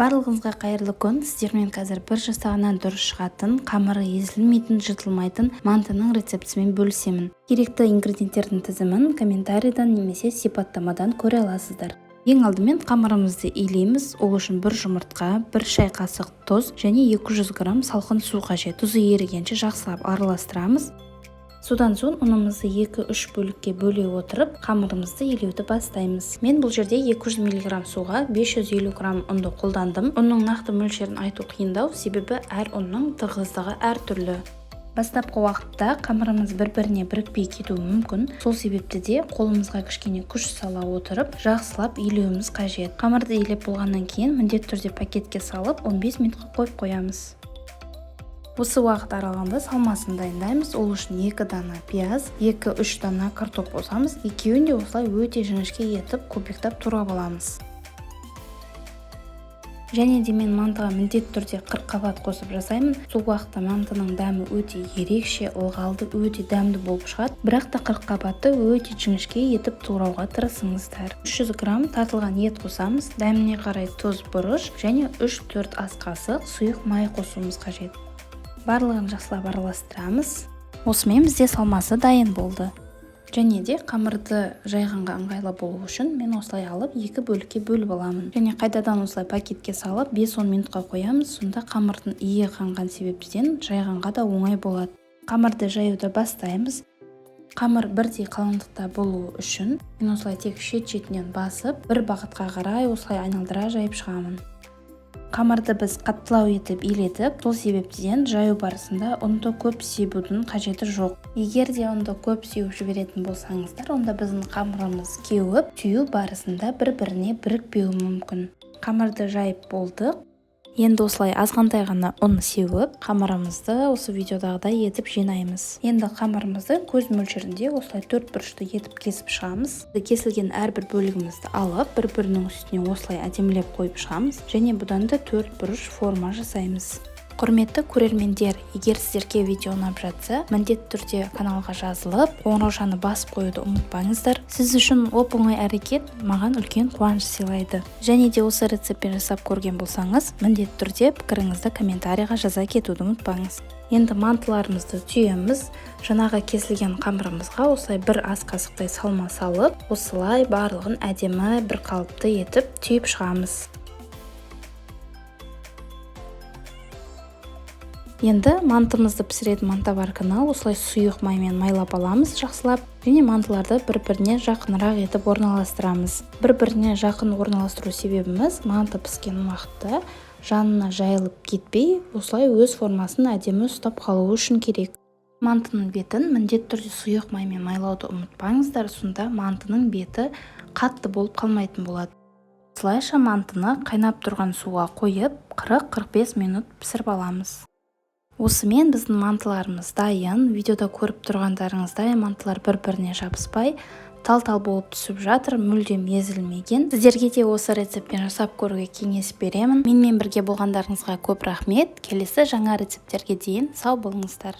Барлығыңызға қайырлы күн! Сіздермен қазір бір жасағаннан дұрыс шығатын, қамыры езілмейтін, жыртылмайтын мантының рецептісімен бөлісемін. Керекті ингредиенттердің тізімін комментарийдан немесе сипаттамадан көре аласыздар. Ең алдымен қамырымызды илейміз. Ол үшін бір жұмыртқа, бір шай қасық тұз және 200 грамм салқын су қажет. Тұзы ерігенше жақсылап араластырамыз. Содан соң ұнымызды 2-3 бөлікке бөле отырып, қамырымызды илеуді бастаймыз. Мен бұл жерде 200 мг суға 550 грамм ұнды қолдандым. Ұнның нақты мөлшерін айту қиындау, себебі әр ұнның тығыздығы әртүрлі. Бастапқы уақытта қамырымыз бір-біріне бірікпей кетуі мүмкін. Сол себепті де қолымызға кішкене күш сала отырып, жақсылап илеуіміз қажет. Қамырды илеп болғаннан кейін міндетті түрде пакетке салып, 15 минутқа қойып қоямыз. Осы уақыт аралығында салмасын дайындаймыз. Ол үшін 2 дана пияз, 2-3 дана картоп қосамыз. Екеуін де осылай өте жіңішке етіп кубиктап турап аламыз. Және де мен мантыға міндетті түрде қырыққабат қосып жасаймын. Сол уақытта мантының дәмі өте ерекше, ылғалды, өте дәмді болып шығады. Бірақ та қырыққабатты өте жіңішке етіп турауға тырысыңыздар. 300 грамм тартылған ет қосамыз. Дәміне қарай тұз, бұрыш және 3-4 ас қасық сұйық май қосуымыз қажет. Барлығын жақсылап араластырамыз. Осымен бізде салмасы дайын болды. Және де қамырды жайғанға ыңғайлы болу үшін мен осылай алып екі бөлікке бөліп аламын. Және қайтадан осылай пакетке салып 5-10 минутқа қоямыз. Сонда қамырдың иі қанған себептен жайғанға да оңай болады. Қамырды жаюды бастаймыз. Қамыр бірдей қалыңдықта болуы үшін мен осылай тек шет-шетінен басып, бір бағытқа қарай осылай айналдыра жайып шығамын. Қамырды біз қаттылау етіп иледік, сол себептен жаю барысында ұнды көп себудің қажеті жоқ. Егер де ұнды көп сеуіп жіберетін болсаңыздар, онда біздің қамырымыз кеуіп, түю барысында бір-біріне бірікпеуі мүмкін. Қамырды жайып болдық. Енді осылай азғантай ғана ұн сеуіп, қамырымызды осы видеодағыдай етіп жинаймыз. Енді қамырымызды көз мөлшерінде осылай төрт бұрышты етіп кесіп шығамыз. Кесілген әрбір бөлігімізді алып, бір-бірінің үстіне осылай әдемілеп қойып шығамыз және бұдан да төрт бұрыш форма жасаймыз. Құрметті көрермендер, егер сіздерге видео ұнап жатса, міндетті түрде каналға жазылып, қоңыраушаны басып қоюды ұмытпаңыздар. Сіз үшін оп-оңай әрекет маған үлкен қуаныш сыйлайды. Және де осы рецептпен жасап көрген болсаңыз, міндетті түрде пікіріңізді комментарийға жаза кетуді ұмытпаңыз. Енді мантыларымызды түйеміз. Жаңағы кесілген қамырымызға осылай бір ас қасықтай салма салып, осылай барлығын әдемі бір қалыпты етіп түйіп шығамыз. Енді мантымызды пісіретін мантоварканы осылай сұйық маймен майлап аламыз жақсылап және мантыларды бір-біріне жақынырақ етіп орналастырамыз. Бір-біріне жақын орналастыру себебіміз манты піскен уақытта жанына жайылып кетпей, осылай өз формасын әдемі ұстап қалуы үшін керек. Мантының бетін міндетті түрде сұйық маймен майлауды ұмытпаңыздар, сонда мантының беті қатты болып қалмайтын болады. Осылайша мантыны қайнап тұрған суға қойып, 40-45 минут пісіріп аламыз. Осымен біздің мантыларымыз дайын. Видеода көріп тұрғандарыңыздай мантылар бір-біріне жабыспай, тал-тал болып түсіп жатыр, мүлдем езілмеген. Сіздерге де осы рецептпен жасап көруге кеңес беремін. Менімен бірге болғандарыңызға көп рахмет. Келесі жаңа рецепттерге дейін сау болыңыздар.